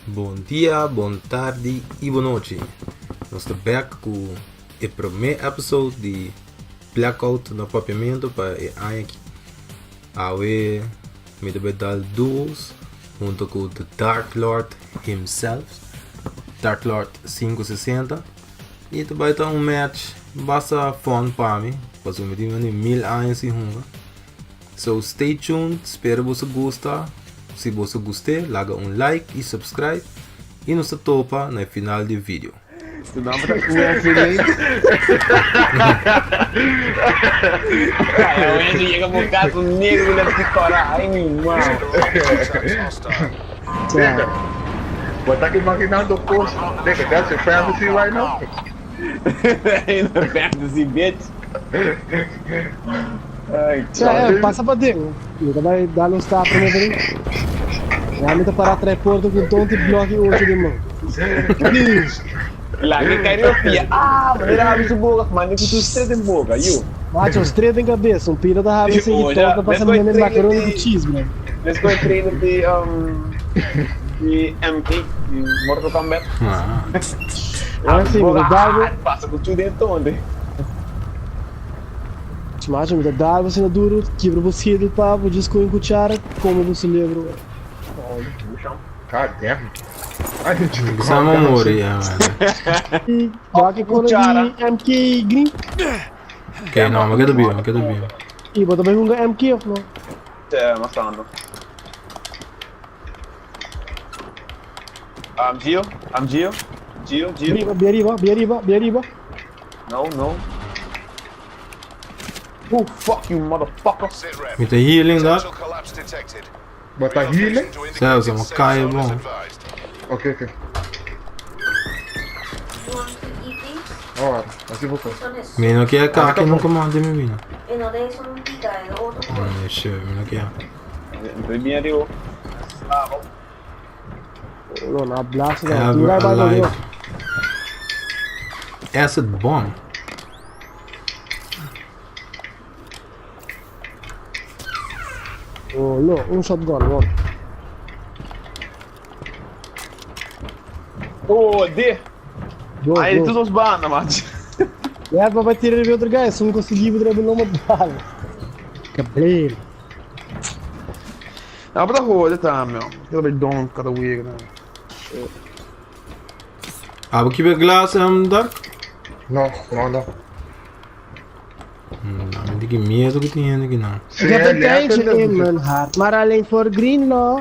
Bon dia, bon tardi y bon nochi. Nos ta back cu e prome episode di Blackout na Papiamento pa e aña aki. Awe mi ta bay dal duos hunto cu The Dark Lord himself, Dark Lord 560. Y ta bay ta un match basta fun pa mi, pasobra mi tin mane mil aña sin hunga. So stay tuned, spero boso gusta, si boso gust'é laga un like y subscribe y nos ta topa na e final di e video. Su nomber ta Wesley. Ay, Wesley llega por casa un negro le picora. Ay, mi mama. Nigga, bo ta imaginando cos, nigga, that's your fantasy right now? Ain't no fantasy, bitch. Sa, eh, pasa pa den. Mi ta bai dal un stap prome pa den. Ya mi ta para trae porta ku don ti bloki ocho den man. Please. Laga e kai riba pia. Ah, manera habi su boka. Manda ku su stret den boka, yu. Macho, stret den kabes. Un pida ta habi sin i ton ta pasa mene macaroni ku cheese, bro. Let's go trainer di um di MK, di Mortal Kombat. Ah, sí, mi ta dal bo. Pasa ku tu den tonte. Macho, mi ta dal bo asina duro, kibra bo schedel pa bo djis ku un cuchara come bo celebro. God damn. I need you to Bisa calm mo down. muri, ya, man. Wak e kona di MK Green. Ok, no, mi keda biba, mi keda biba. I bo ta bai hunga MK of no? Te, mas tanto. I'm Gio, I'm Gio, Gio, Gio. Riba, bia riba, bia riba, bia riba. No, no. Oh, fuck you, motherfucker. Mi ta healing dat. Bo ta healing? Zelfs, ma kai bon. Ok, ok. Ora, así bo Mi no kier kaki nunca mas den mi vida. Mm, shit, mi no kier. Estoy bien arriba. No, na blast na. Ever alive. Acid bomb. Oh, no, un shotgun, no. Oh, de. Go, Aí go. tu nos banda, macho. Ja, pa vai tirar de outro gajo, se não conseguir, vou trazer nome bala. Cabelo. Ah, but hoor tá, meu. Aquela bem dom cada week, né? Abo kibe glass am dark? No, no, no. No, mi tin ki miedo ku tin hende aki nan. Ik heb een tijdje in mijn hart, maar alleen voor Greenlaw.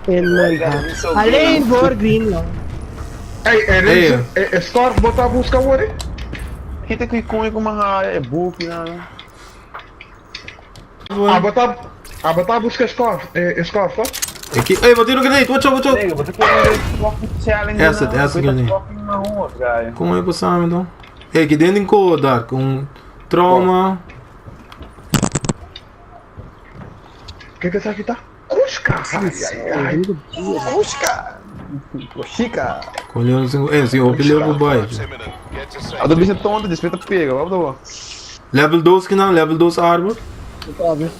In mijn hart. Alleen voor Greenlaw. Ey, e Renzo, e, e scarf bo ta busca wori? Kita ku ikon ku maha e buki na. Ah, bo ta, ah, bo ta busca scarf, e, e scarf, to? E ki, ey, bo tira grenade, watch out, watch out. Nigga, bo ta kere fucking challenge. Acid, acid grenade. Fucking na rua, guy. Como é que sabe então? Ey, ki dentro em Dark, um trauma. Que que esaki ta? Kushka! Ai, ai, ai. Kushka! Kushika! Con level 5, eh, si hopi level bai. A do bisa tonto, después ta pega, wap do. Level 2 ki nan, level 2 armor. Sabe?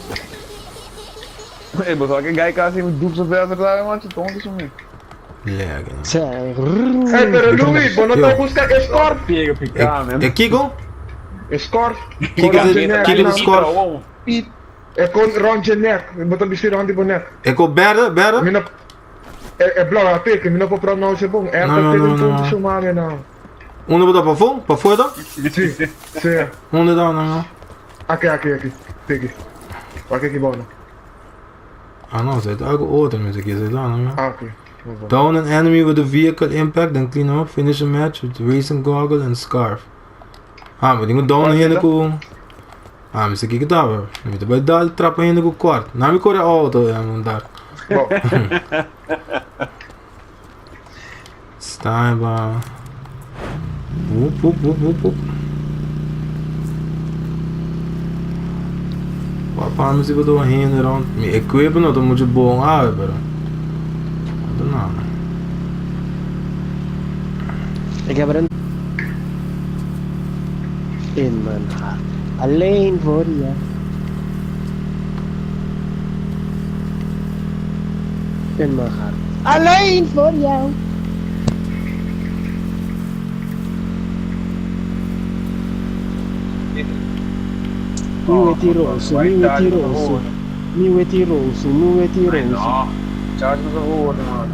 Ei, bo sabe que guy casi me dupsa versa tá, man, tonto isso mesmo. Leg, no. Tja, Hey, pero Louis, bo no ta Yo. busca e scarf? Pega, pica, man. E Kiko? E scarf? Kiko de, Kiko de scarf. E kon rond je nek, bo ta bisti rond di bo nek. E ko berde, berde? Mi no E e blauw a teken, mi no por pronounce bon. E No, ta no, tene no, un punto no. su mami nou. Unda bo ta pafó? Pafó e ta? Si, si. Unda ta no, no. Aki, aki, aki. Teki. Wak aki bou nou. Ah no, esei ta algo otro mi ta kies esei ta no, no. Ah, ok. No bon. Down an enemy with a vehicle impact then clean up, finish the match with racing goggle and scarf. Ah, mi tin ku down Cuál hende ta? ku Ah, mi sa kiko ta, bro. Mi ta bai dal trapa hende ku kwart. Na mi kore auto, ya, mi dar. Bo. Sta ba. Wup, wup, wup, wup, wup. Wapa mi si boto hende rond. Mi equipo no ta mucho bon awe, pero. I don't know. Ik heb er een in mijn hart. Alleen voor jou. In mijn hart. Alleen voor jou. Mi weti rosu, mi weti rosu. Mi weti rosu, mi weti rosu. Charge no hoor, man.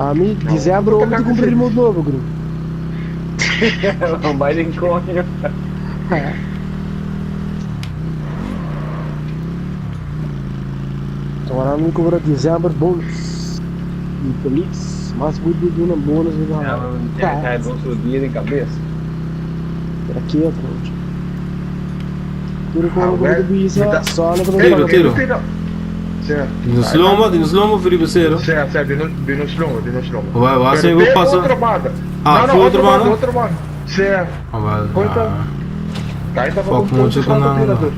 Ami, dezembro, mi ta cumpra remote nobo, gru. Bai den coño. Agora mi cobra dezembro bonus. Y feliz. Mas goed di duna bonus mi Ja, maar hij heeft ons dier in cabeza. Era quieto, coach. Tiro Ah, com wel, o bisa, mi ta- só no Tiro, tiro. Tiro. Sì. Di nos lomba, di nos lomba, Felipe Cero. Sì, sì, di nos lomba, di nos lomba. Vai, vai, Pero sì, de passa- Otro banda. Ah, no, no, fu otro otro banda, banda? otro banda. Sì. Ah, vai. Conta. Ah, Dai, stava Fuck, con mucho tutto con quanto la- tirador.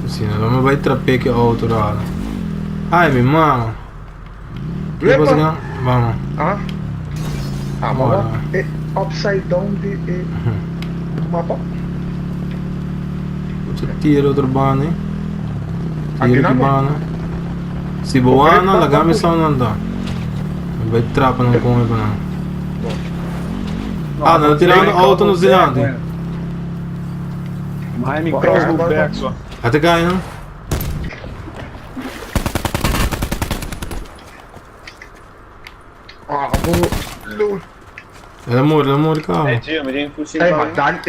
Sì, non mi vai trapeche auto rara. Ai, mi mama. Che Lepa. cosa che? Vamos. Ah? Ah, maar Ora. wat? Upside down di mapa. C'è tiro otro banda. Tiro Aqui di na banda. Si boana, la gamba sono andata. Vai trappa non come per no. Ah, non tirando auto no Zeeland. Miami crossbow back, zo. Até ganha, não? Ah, boh. Lul. Ela morre, calma. Hey, Jim, we didn't push Hey, maar daar,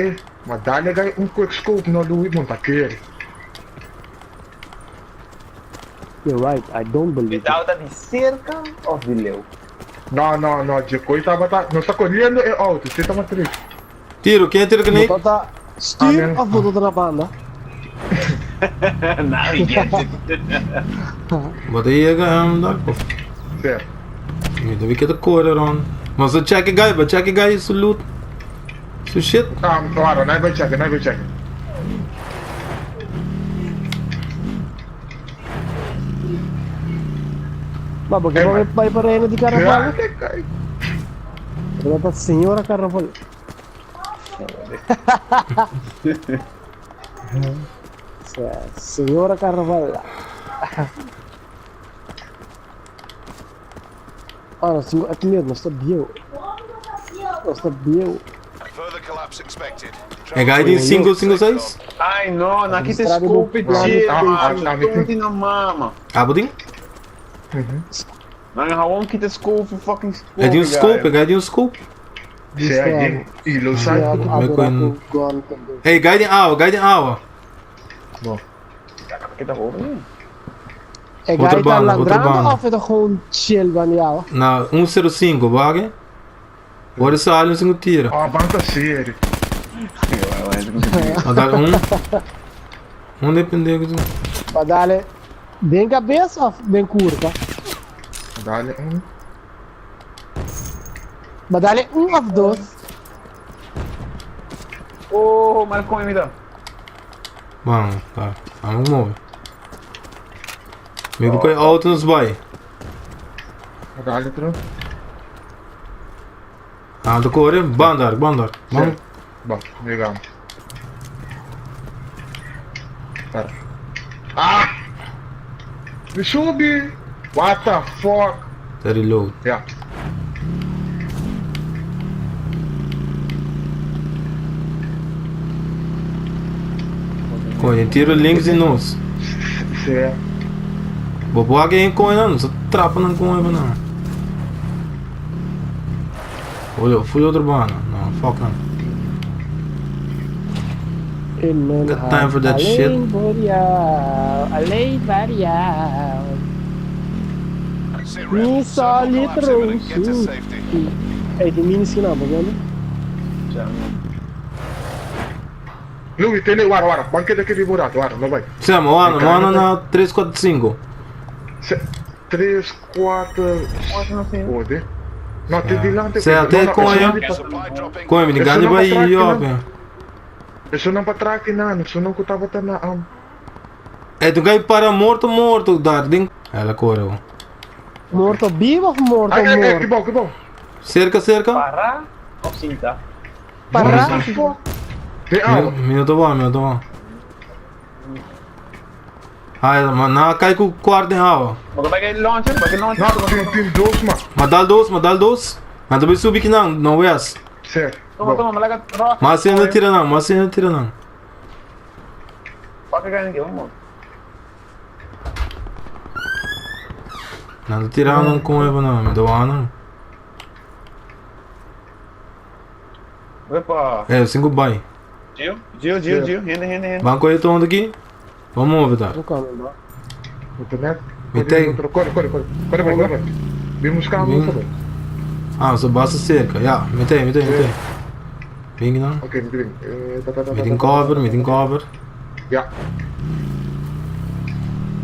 maar daar leg ik een quick scope naar Louis Montaquer. You're right, I don't believe it. Auto di cerca of di leeuw? No, no, no, je coisa tá, não está correndo é auto, você tá matriz. Tiro, quem tira que nem? Botata stuur Amen. of botata na banda? Nou, je kent het. Bota aí, dar. Certo. Me deve que correr, Ron. Mas o check guy, but check guy, su loot. Su shit. Ah, claro, não vai check, não vai check. Maar porque Hey, vai man. vai para reino de carnaval? Ja, Vai para senhora carnaval. Senhora Carnaval. Ah, nós temos aqui mesmo, nós está bio. Nós está bio. Further collapse expected. É guy tem 5, 5, 6? Ai, no, na kita Estrada do scope plano tiro, Ah, ah, ah, ah, na mama. Ah, botin? Nou, gewoon kita scope fucking scope. É de um scope, é guy de um scope. Certo. E lo sai. com- Hey, guy de água, guy de água. Bom. Kita horen. É Outra guy tá banda, outra landrando banda. of é gewoon chill van jou? Na 105, vague. Bora só um 5 tiro. Ah, banda sério. Ah, dá um. Um depende do. Maar dale, den cabeça of den curta? Dale um. Maar dale um of dois. Oh, maar kom je dan? Vamos, tá. Vamos mover. Me com auto nos vai. Dale outro. Ah, do core, bandar, bandar. Vamos. Bom, legal. Pera. Ah! Me subi! What the fuck? Tá reload. Yeah. Coin, tiro links em nós. Certo. Vou pôr alguém com não, só trapa não com não. Olha, fui outro bana. Não, fuck não. In mijn Got time for that hart. shit. Alleen voor jou, alleen voor jou. Sit Mi rep. Circle collapse imminent. Get to solito safety. Hey, die mini skin aan, man. Louis, tem guarda, guarda, banca daquele buraco, guarda, não vai. Siamo, mano, mano na 3, 4, 5. 3, 4, pode. No, te dilante. Se até com eu. eu. Supply dropping. Come, me engane vai aí, ó. Isso não para trás aqui não, isso não que eu tava na am. É, tu cai para morto, morto, dar. Ela correu. Morto vivo of morto Ai, ai, ai, que morto? bom, que bom. Cerca, cerca. Para of cinta? Para? What the fuck? Tem água. Minuto bom, minuto bom. Ai, ma na kai ku kwart den awa. Baka bai kay launcher, baka launcher. No, tin, tin dos man. Ma dal dos, ma dal dos. Nan ta bai subi kinan, no west. Sê. Toma, toma, malaga rock. Ma asina tira nan, ma asina tira nan. Fuck again, give him Nan ta tira nan kon eba nan, mi ta wak nan. Wepa. Eh, sinku bai. Gio, Gio, Gio, Gio, hende, hende, hende. Ban kohe tonto aki. Ban move ta. No come, bro. Internet. Mi tem. Corre, corre, corre. Corre, vai, corre. Bem buscar Bem. a moça, Ah, so basta cerca. Ja, mi tem, mi tem, mi tem. Bem nan. Ok, mi tem. Eh, tá, tá, tá, Mi tá, tem tá, cover, tá, mi tem tá. cover. Ja.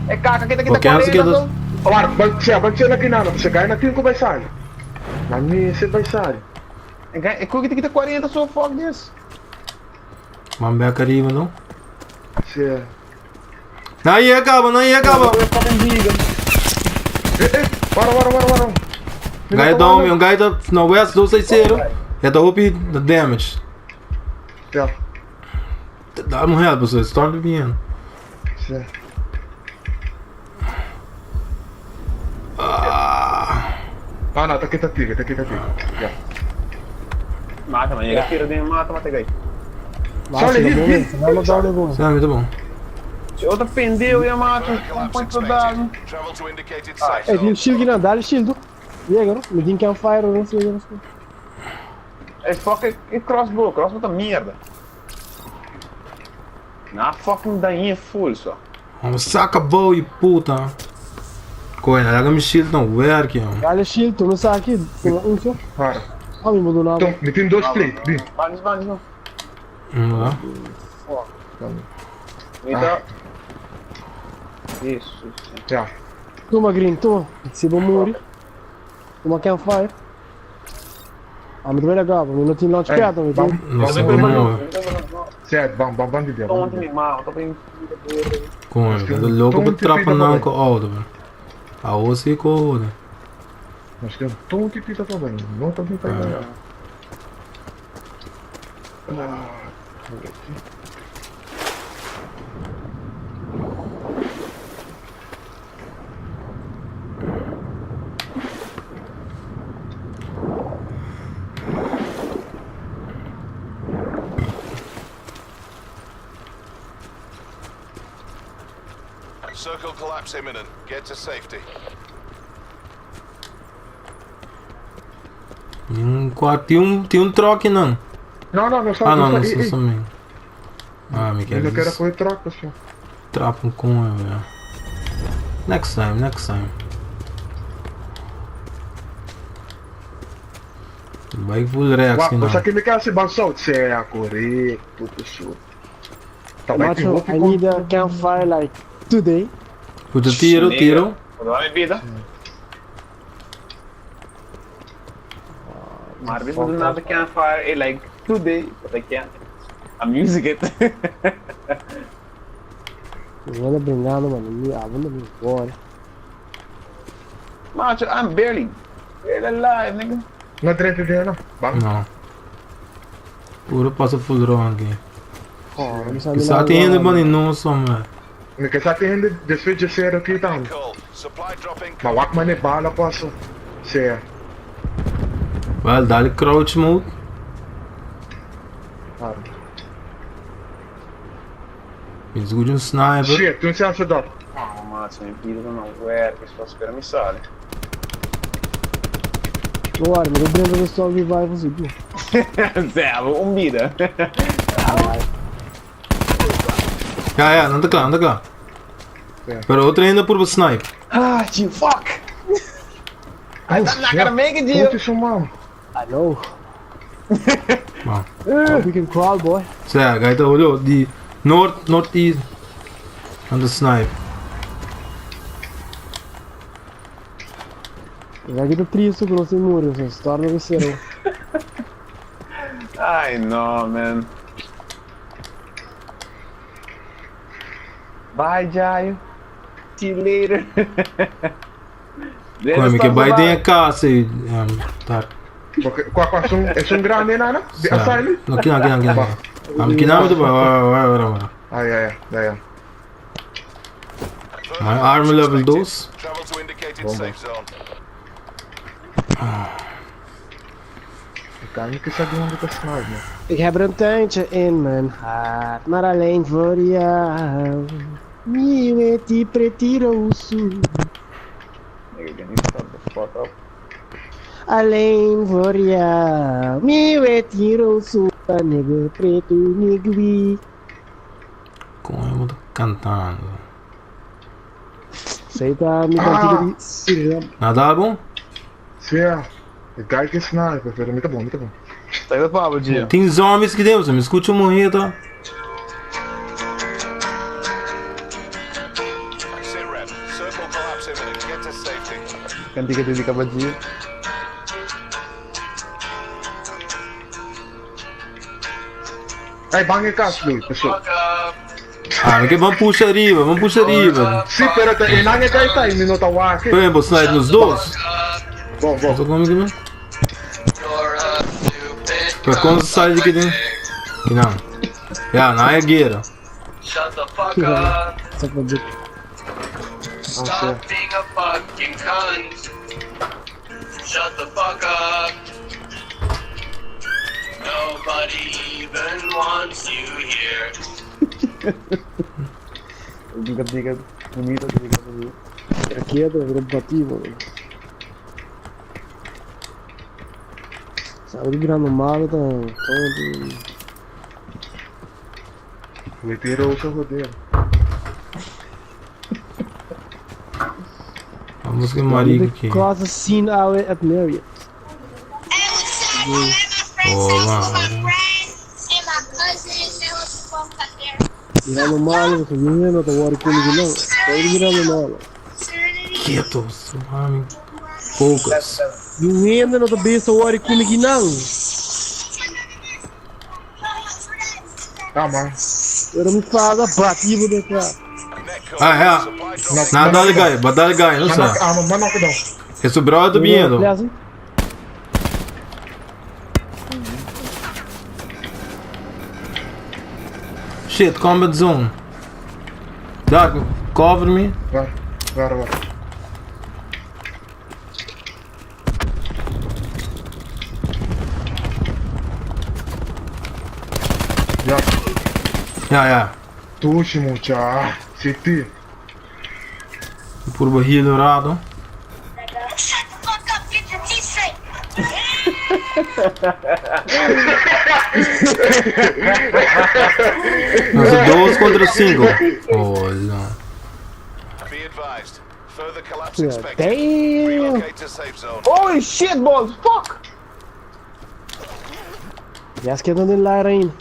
É caca, kita kita Porque antes que eu- Ora, vai ser, vai ser aqui nada. Você cai na tinha vai sair. Na minha, você vai sair. É kita kita 40 so fuck this. Ban back arriba no. Você. Na aí acaba, na aí acaba. Eh, eh, para, para, para, para. Guy down, um guy tá no west 260. Ja, da hoop je de damage. Ja. Dá um help, so start bien. Sim. Ah, Ah, não, tá aqui, tá aqui, tá aqui, tá aqui. Ja. Mata, man. Chega tira de mata, mata gai. Sorry, Vai, hit, hit. vai, vai, vai. Sim, muito bom. Se outra pendeu, ya mato. Further Um collapse ponto dado. expected. Travel to indicated safe Ei, tem zone. shield aqui não, dá-lhe shield. Chega, não? Me tem campfire, não sei, não sei. É fuck é crossbow, crossbow tá merda. Na fucking dainha full só. Vamos saca bow e puta. Coisa, larga me shield não werk, jong. Dá-lhe shield, tu não sabe aqui, tu não sei. Para. Ah, me mudou nada. Então, me tem dois play. Bem. Banis, banis, não. Vamos lá. Então. Isso, isso. Ja. Toma, Green, toma. Se vou morrer. Toma campfire. Ah, me também legal, me não tem launch pad, me tem. Nossa, vamos Certo, vamos, vamos, vamos de dia. Tô Vamos ontem de me mal, tô bem. Com ele, eu louco pra trapa não com auto, velho. A osso e com né? Nós temos um de pita também. Não tá bem pra ganhar. Ah, Circle collapse imminent. Get to safety. Tem um quarto, tem um troque não. Não, não, não, só Ah, não, não, só, só ei, ei, também. Ah, me Eu quero não quero correr troca, senhor. Trapa com ele, velho. Next time, next time. Vai full react Uau, não. você que me quer se balançar, você é correto, pessoal. Tá bem, tem Macho, roupa I need a campfire like today. Puta, tiro, tiro. Vou dar minha vida. Marvis do nada campfire, eh, like today, but I can't. I'm using it. Eu ando brincando, mano. Me ah, me embora. Macho, I'm barely, barely alive, nigga. Não treta de não. Vamos. Não. Puro passa full wrong aqui. Oh, não sabe Que só tem ainda bom não só, mano. Me quer saber ainda desfez de ser aqui tá. Call. Supply drop Mas incoming. wak mane bala posso. Cê. Vai, dá-lhe crouch mode. Para. Me um sniper. Shit, tu não se acha dó. Oh, macho, minha vida não werkt, só espera me sale. Não, olha, mas eu brinco com só revival assim, pô. Zé, vida. Ja, ja, não tá claro, não tá claro. É. Pero outro ainda por snipe. Ah, tio, fuck! I'm not gonna make it, Gio. Ponte isso, mano. I know. Bom. Hope you can crawl, boy. Zé, gaita olhou de north, northeast. On the snipe. Vai que tá triste que não se morre, você se torna você. Ai, no, man. Bye, Jaio. See you later. Come que vai tem a casa e tá. Porque qual qual são é um grande nana? De asylum? Não, aqui não, aqui não, aqui não. Aqui não, vai, vai, vai, vai. Ai ai ai ai. My armor level 2. Travel to indicated Bomba. safe zone. Ik kan niet eens zeggen hoe dat snijdt, man. Ik heb er een tuintje in mijn hart, maar alleen voor jou. Nieuwe die pretirosu. Nigga, can you shut the fuck up? Alleen voor jou. Nieuwe tirosu. Nigga preto nigui. Como eu cantando. Sei tá me cantiga de Siriam. Nada bom? Sim, ik kijk eens naar, pero niet bom, niet bom. Sai da pava, dia. Tem zombies que Deus, me escute morrer, tá? Sit rep. Circle collapse imminent. Get to safety. Cantiga de cabadia. Hey, bang in kaas, Louis, pessoal. Ah, que vamos puxar arriba, vamos puxar arriba. Sim, pero te inange kay tay, minuto waki. Por exemplo, slide nos dois. Bom, bom. Só como que mesmo? Pra quando sai de aqui dentro? Aqui não. Já, na é guerra. Shut the fuck up. Só pra dizer. Stop being a fucking cunt. Shut the fuck up. Nobody even wants you here. Cantiga bonita, cantiga bonita. Aqui é do batido. Sabe que grande malo tá. Todo. Retiro o seu rodeio. A música é marido aqui. Cause a scene out at Marriott. Hey, what's up? I'm at my friend's Oh, house with my wow. friends and my cousins and what's the fuck up there. Virando malo, você viu, tá worry comigo não. Tá virando malo. Serenity. Quieto, suave. Focus. E ainda não tá bem só worry comigo não. Ah, man. Eu me fala batido de cá. Net Ah, é. Supply drop. Nada legal, badal legal, não sei. Ah, man, man, não. Esse brother vindo. Shit, combat zone. Dark, cover me. Vai, vai, vai. Ja, Ja, ja. tushi mucha. City. Por barril dourado. Shut the fuck up, get your teeth straight. Nós 2 contra 5. Olha. Be advised. Further collapse expected. Damn. Relocate to safe zone. Holy shit, balls! Fuck! Já esquentando ele lá ainda.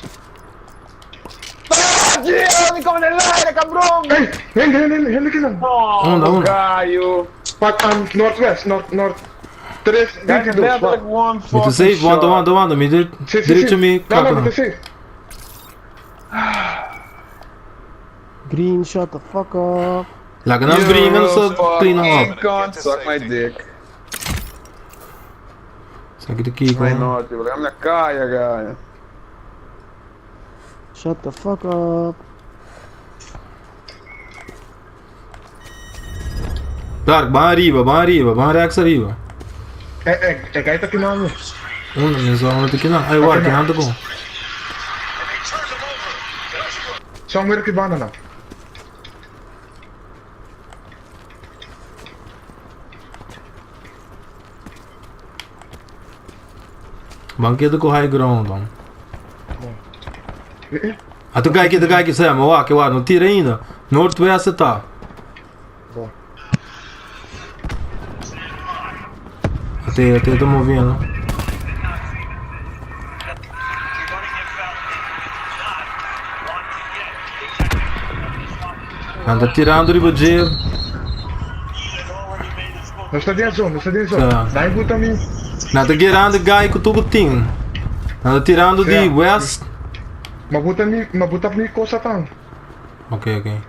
Dia, me come nell'aria, cabrão! Hey, hey, hey, hey, hey, hey, Oh, Onda, onda. Gaio! Pak aan Noordwest, Noord, Noord. 3, Guys, 22. letterlijk one Me fucking tu safe, wanda, shot. wanda, wanda. Me Sim, sim, direito sim. me Não, não, caca. me safe. Green, shut the fuck up. Lá que não brinca, não só clean up. Cunt, suck my dick. Isso aqui daqui, Why com. not? Eu na caia, gaio. Shut the fuck up. Dark, ban arriba, ban arriba, ban rex arriba. É, é, é gaita que não. Onda, me só onda aqui não. Ai, guarda, que nada bom. Só um que banda não. Banquete com high ground, dom. Eh, eh. Ah, tu cai aqui, tu cai aqui, Sam, ó, que ó, não tira ainda. Northwest tá. Bom. Até, até tô movendo. Anda tirando o budget. Não está dentro, não está dentro. Tá. Dá em também. Não, tá guerrando guy com tudo tem. Anda tirando de Yeah. west. Mas buta mi, mas buta mi coisa tão. Ok, ok.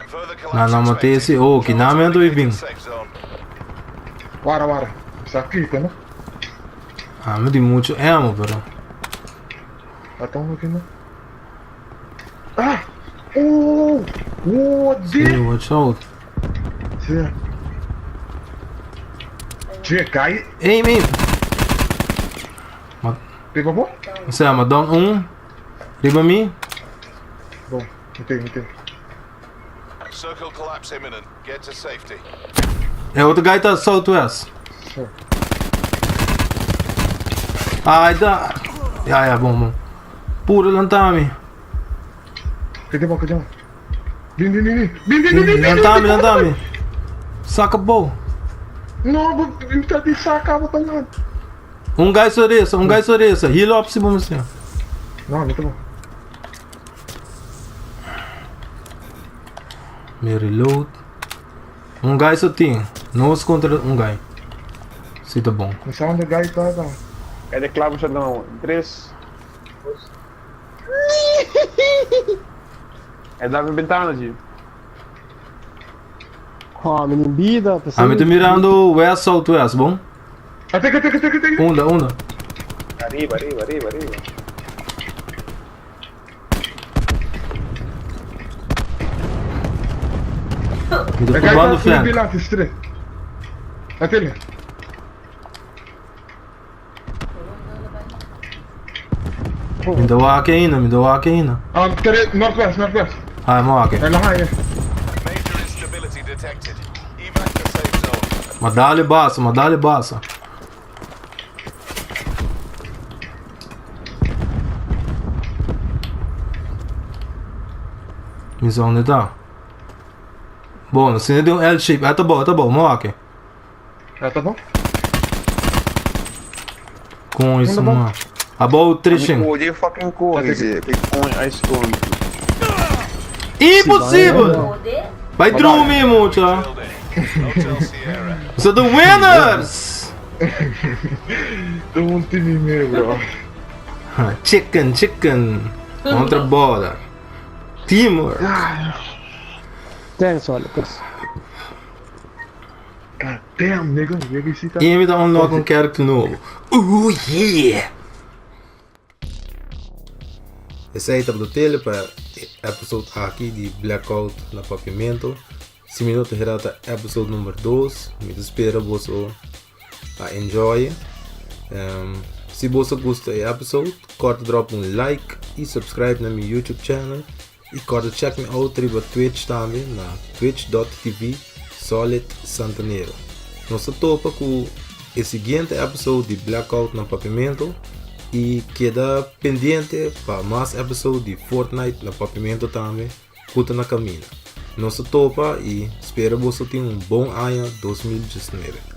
Further Não, collapse não, matei expected. esse. Oh, que Travel não, to ando e indicated bem. safe zone. Wara, wara. Está aqui, tá, não? Ah, me di muito ammo, però. Tá tão aqui, não? Ah! Oh! What Sí, the? watch out. Sí. Che, cai. Aim, aim. Ma, Riba bo? sea, ma down un. Riba mi. Bom, mi tin, mi tin. Circle collapse imminent. Get to safety. E otro guy ta southwest. Sí. Ai da. Ya, ya, bon, bon. Puro lantami. Kete bo, kete bo. Bin, bin, bin, bin. Bin, bin, bin, bin, bin, Lantami, lantami. Saka bo. No, bo, mi ta di saka bo ta lan. Un guy soresa, un guy soresa. Heal up si bo mester. No, mi ta bon. Mi reload. Un guy so tin. Nos contra un guy. Si ta bon. Mi sa unda guy ta ta. E de klaar zet nou. Tres. E dá bentana, G. Oh, mi bida. Ami ta mirando west southwest, bon? Ate, ate, ate, ate, ate. Unda, unda. Ariba, ariba, ariba, ariba. Mi ta probando flank. Atele. Mi ta wak ainda, mi ta wak ainda. Um, tere, northwest, northwest. Ah, mi wak. Ela hai. Major instability detected. Evac to safe zone. Ma dale basa, ma dale basa. Mi sa unda ta. Bon, si den un L shape. Ah, ta bon, ta bon, mi wak. Ah, ta bon. Con isso, mano. About trishing. Code fucking code. Que ice code. Impossível! Vai drumi, mucha. Building. Hotel Sierra. So the winners! Do un team meu, bro. Chicken, chicken. Contra bola. Teamwork. Thanks, olha. Thanks. God damn, nigga. Nigga, si ta. E mi ta unlock un character nobo. Ooh, yeah! Esey tabata tele pa e episode aki di Blackout na Papiamento. Si mi no ta hera ta episode number 2. Mi ta spera boso a enjoy. Um, si boso gusta e episode, korta drop un like y subscribe na mi YouTube channel. Y korta check me out riba Twitch tambe na twitch.tv Solid Santanero. Nos ta topa ku e siguiente episode di Blackout na Papiamento y keda pendiente pa mas episode di Fortnite na Papiamento tambe ku ta na camina. Nos ta topa y spera boso tin un bon aña 2019.